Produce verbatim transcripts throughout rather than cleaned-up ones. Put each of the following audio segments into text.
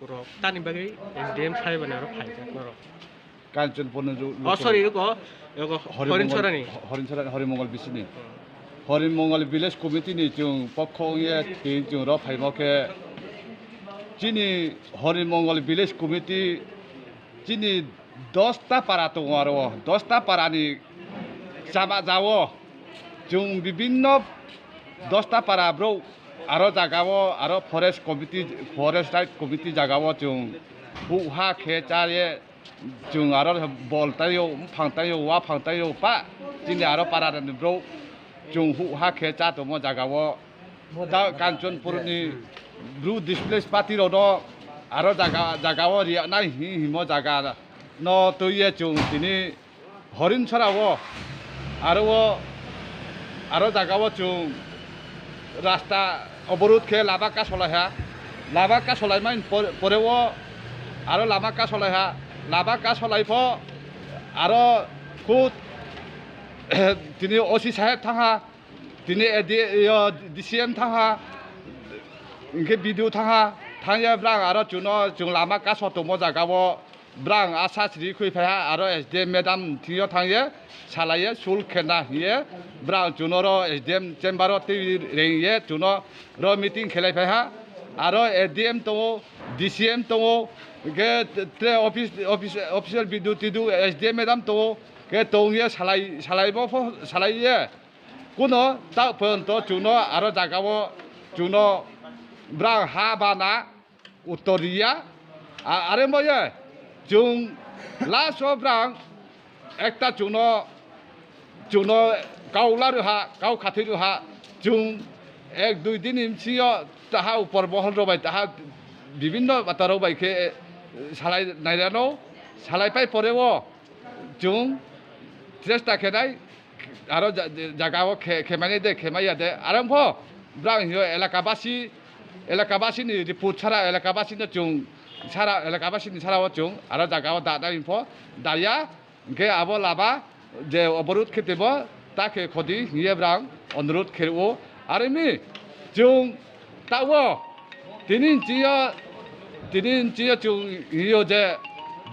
Rok tani bagwi S D M sai bana rok phaijak norok. Kanchanpur ni ju-, Oh, sorry, iko, iko Horimongol, Horinchorani. Horinchorani, Horimongol bisini. Hmm. Horimongol Village Committee ni chwng pokho wngya thwng chwng rok phaimo khe chini Horimongol Village Committee chini dosta para tongo aro, dosta para ni chama jao chwng bibinno dosta para bro aro jaga o aro forest committee, forest right committee jaga o chwng huh ha khe cha ye chwng aro bol tai o, buphang tai o, uaphang tai o pa chini aro para ni bro chwng huh ha khe cha tongmo jaga o. Ta Kanchanpur ni bru displace party rok no aro jaga, jaga o riya nai hi himo jaga no twi ye chwng tini Horinchora o aro o aro jaga o chwng rasta oborud khe lama kasolai ha, lama kasolai mai por-, pore o aro lama kasolai ha, lama kasolai pho aro khud tini O C saheb thang ha. Tini A D, yo, D C M thang ha, hingke B D O thang ha, thang ya brang aro chuno chung lama kaso tongmo jaga o brang asa siri khui phai ha, aro S D M madam thing yo thang ye salai ye sul khena hing ye brang chuno ro S D M chamber o twi reng ye chuno ro meeting khelai phai ha, aro A D M tongo, D C M tongo, hingke tre office, office, official B D O T D O, S D M madam tongo, hingke tong ye salai, salai bo pho salai ye. Kuno tak phanto chwngno aro jaga o chwngno brang ha bana uttor riya. A-, are moye chwng last o brang ekta chwngno, chwngno kau laru ha, kau khathwi ru ha, chwng ek dui din ni bisingo taha upor mohol rok bai taha bibinno bata rok bai khe salai nairano, salai pai pore o chwng chesta khenai. Aro ja-, ja-, jaga o khe-, khemani de, khemaya de. Aro pho, brang hiyo elaka basi, elaka basi ni report sara, elaka basi no chwng sara, elaka basi ni sara o chwng, aro jaga o da, da info, daya, hingke abo laba, je oborud khe tebo, ta khe khodi, hiye brang, onorud khe o. Aro mi, chwng, Tabo, tini nchiyo, tini nchiyo chwng hiyo je,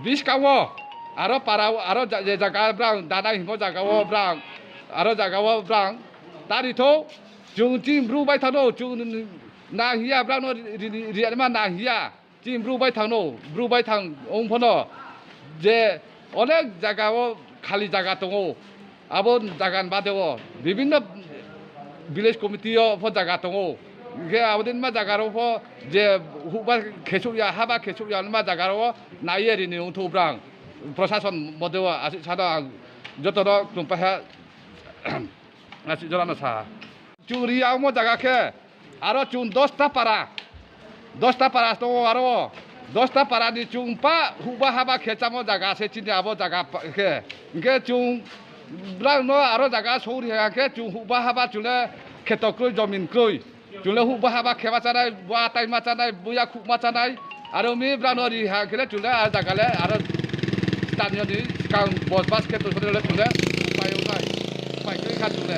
biskango, aro para, aro ja-, je jaga brang, dana himo jaga o brang, aro jaga o brang, tari tho, chwng chini bru bai thano, chwng na hiya brang no ri-, ri-, ri-, riyanima na hiya. Chini bru bai thangno, bru bai thang wng phano je onek jaga o khali jaga tongo, abo jaga ni bade o bibinno village committee o pho jaga tongo, hingke abo din ma jaga rok pho je hukba khesuk ya, haba khesuk ya, ma jaga rok o naiye rini wngthok brang prosason mode o aswk sano ang joto no kwrwng paha aswk jora no sa. Chwng riya omo jaga khe aro chwng dosta para, dosta para tongo aro o dosta para ni chwng pa hukba haba khe chamo jaga se chini abo jaga pa-, khe hingke chwng brang no aro jaga sori ha khe chwng hukba haba chwle kheto kroi jomin kroi chwle hukba haba kheba chanai bo atai ma chanai bo yakhuk ma chanai. Aro mi brano ri ha khe le chule a jaga le aro stadion ni skang bos bas khe to sore le chule pai o nai. Pai khe kha chule.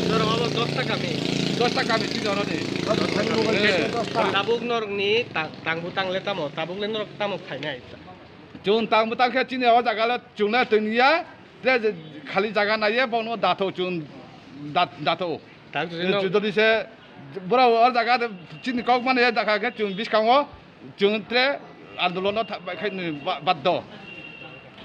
Norok abo dosta kami. Dosta kami ti jono ni. Dosta kami. Eh. Tabuk norok ni ta-, tang bwtang le tamo, tabuk le norok tamo khainai. Chun tang bwtang khe chini o jaga le chule tong ya. Te je khali jaga naiye bono datho chun dat-, datho. Tang chun no. Jodi se bora o jaga de chini kok mane ya dakha khe chun biskango. Chwng tre andolon no tha-, bai khai ni ba-, baddo.